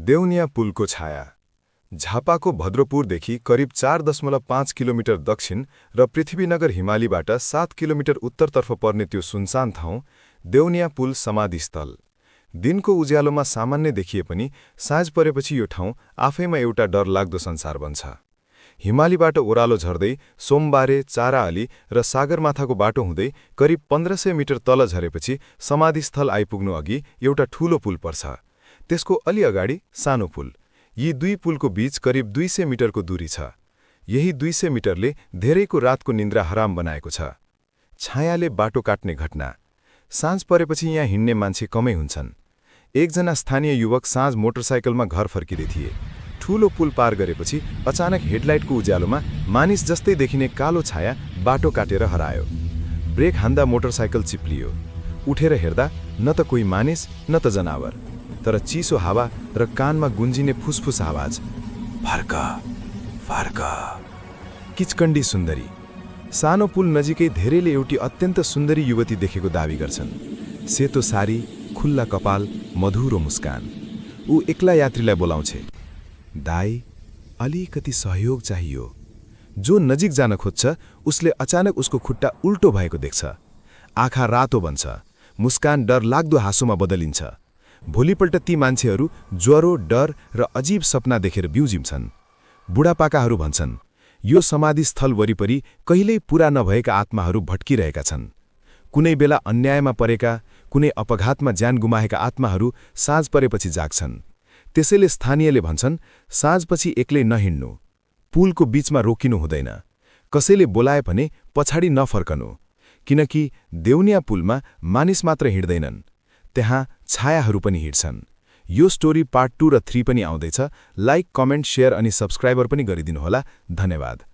देउनिया पुलको छाया झापाको भद्रपुरदेखि करिब 4.5 किलोमिटर दक्षिण र पृथ्वीनगर हिमालीबाट 7 किलोमिटर उत्तरतर्फ पर्ने त्यो सुनसान ठाउँ देउनिया पुल समाधिस्थल। दिनको उज्यालोमा सामान्य देखिए पनि साँझ परेपछि यो ठाउँ आफैमा एउटा डरलाग्दो संसार बन्छ। हिमालीबाट ओह्रालो झर्दै सोमबारे, चाराअली र सागरमाथाको बाटो हुँदै करिब 1500 मिटर तल झरेपछि समाधिस्थल आइपुग्नु अघि एउटा ठूलो पुल पर्छ। त्यसको अलि अगाडि सानो पुल। यी दुई पुलको बीच करिब 200 मिटरको दूरी छ। यही 200 मिटरले धेरैको रातको निन्द्रा हराम बनाएको छ। छायाले बाटो काट्ने घटना। साँझ परेपछि यहाँ हिँड्ने मान्छे कमै हुन्छन्। एकजना स्थानीय युवक साँझ मोटरसाइकलमा घर फर्किँदै थिए। ठूलो पुल पार गरेपछि अचानक हेडलाइटको उज्यालोमा मानिस जस्तै देखिने कालो छाया बाटो काटेर हरायो। ब्रेक हान्दा मोटरसाइकल चिप्लियो। उठेर हेर्दा न त कोही मानिस न त जनावर, तर चिसो हावा र कानमा गुन्जिने फुसफुस आवाज, फर्क फर्क। किचकण्डी सुन्दरी। सानो पुल नजिकै धेरैले एउटी अत्यन्त सुन्दरी युवती देखेको दावी गर्छन्। सेतो सारी, खुल्ला कपाल, मधुरो मुस्कान। ऊ एक्ला यात्रीलाई बोलाउँछे, दाई, अलिकति सहयोग चाहियो। जो नजिक जान खोज्छ उसले अचानक उसको खुट्टा उल्टो भएको देख्छ। आँखा रातो बन्छ, मुस्कान डर लाग्दो हाँसोमा बदलिन्छ। भोलिपल्ट ती मान्छेहरू ज्वरो, डर र अजीब सपना देखेर बिउजिन्छन्। बुढापाकाहरू भन्छन्, यो समाधिस्थल वरिपरि कहिल्यै पूरा नभएका आत्माहरू भट्किरहेका छन्। कुनै बेला अन्यायमा परेका, कुनै अपघातमा ज्यान गुमाएका आत्माहरू साँझ परेपछि जाग्छन्। त्यसैले स्थानीयले भन्छन्, साँझपछि एक्लै नहिँड्नु, पुलको बीचमा रोकिनु हुँदैन। कसैले बोलाए भने पछाडि नफर्कनु, किनकि देउनिया पुलमा मानिस मात्र हिँड्दैनन्, त्यहाँ छायाहरू पनि हिँड्छन्। यो स्टोरी पार्ट 2 र 3 पनि आउँदैछ। लाइक, कमेन्ट, शेयर अनि सब्स्क्राइबर पनि गरिदिनुहोला। धन्यवाद।